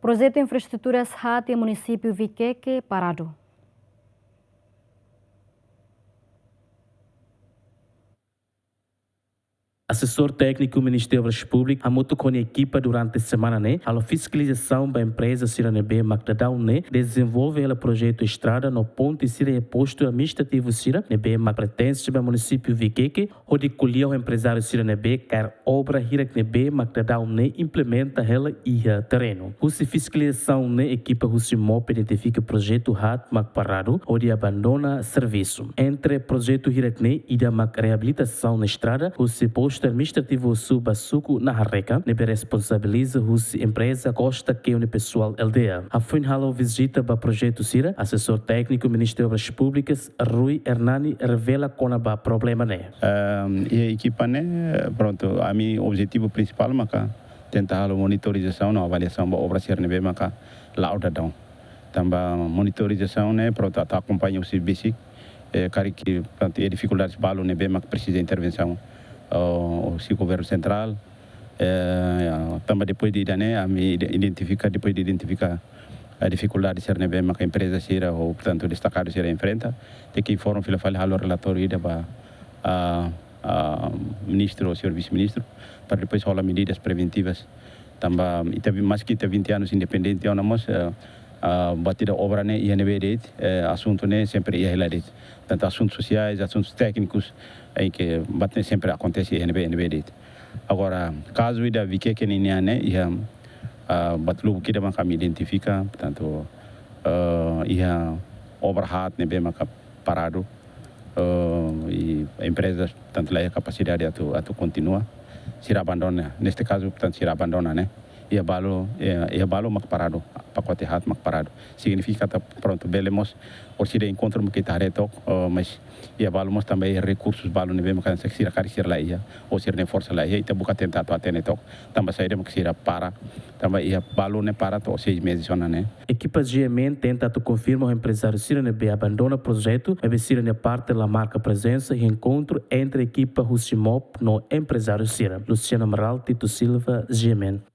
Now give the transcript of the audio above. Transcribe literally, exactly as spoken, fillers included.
Projetu infraestruturas haat iha munisípiu Viqueque paradu. Asesór tékniku Ministériu Obras Públikas hamutuk ho nia ekipa durante semana ne'e halo fiskalizasaun ba empreza sira ne'ebé mak daudaun ne'e dezenvolve hela projetu estrada no ponte sira iha postu administrativu sira ne'ebé mak pertense ba munisípiu Viqueque, hodi ko'alia ho emprezáriu sira ne'ebé kaer obra hirak ne'ebé mak daudaun ne'e implementa hela iha terrenu. Husi fiskalizasaun ne'e, ekipa husi MOP identifika projetu haat mak paradu hodi abandona servisu. Entre projetu hirak ne'e, ida mak reabilitasaun estrada husi postu administrativu Osu ba suku Nahareka, ne'ebé responsabiliza husi empreza Costa Keune Pessoal Lda. Hafoin halo vizita ba projetu sira, asesór tékniku Ministériu Obras Públikas, Rui Hernani, revela kona-ba problema ne'e. Ehm, iha ekipa ne'e, prontu, ami objetivu prinsipál maka tenta halo monitorizasaun no avaliasaun ba obra sira ne'ebé maka la'o daudaun. Tanba monitorizasaun ne'e, prontu, atu akompaña husi besik, eh, karik, prontu, iha difikuldades balu ne'ebé maka presiza intervensaun, oh, husi governu sentrál, eh, tanba depois de ida-ne'e, ami ide-, identifika, depois de identifika, eh, difikuldade sira ne'ebé maka empreza sira, ou, portantu, destakadu sira enfrenta, tenke informa fila fali, halo relatóriu ida ba, ah, ah, ministru ou señór vise-ministru, para depois hola medidas preventivas. Tanba, ita vi-, maski ita vinte anos independente ona mós, eh, ah, buat ida obra ne'e iha ne'ebé de'it, eh, asuntu ne'e sempre iha hela de'it. Tantu asuntus sosiais, asuntus téknikus, em que buat ne'e sempre akontese iha ne'ebé, iha ne'ebé de'it. Agora, kazu ida Viqueque nian ne'e, iha, ah, buat lubuk ida maka ami identifika, portantu, ah, iha obra haat ne'ebé maka paradu, ah, i empreza, portantu, la iha kapasidade atu, atu kontinua, sira abandona. Neste kazu, portantu, sira abandona, ne'e. Iha balu, iha, iha balu mak paradu, pakote haat mak paradu. Signifika katak, prontu, bele mós, orsida enkontru maka ita haree took, ah, mas iha balu mós tanba iha rekursus balu ne'ebé maka sira karik sira la iha, ou sira-nia forsa la iha, ita buka tenta atu hatene took, tanba saida maka sira para, tanba iha balu ne'e para to'o seis meses ona ne'e. Ekipa GMN tenta atu konfirma ho emprezáriu sira ne'ebé abandona projetu, maibé sira-nia parte la marka prezensa iha enkontru entre ekipa husi MOP no emprezáriu sira. Luciano Amaral, Tito Silva, GMN.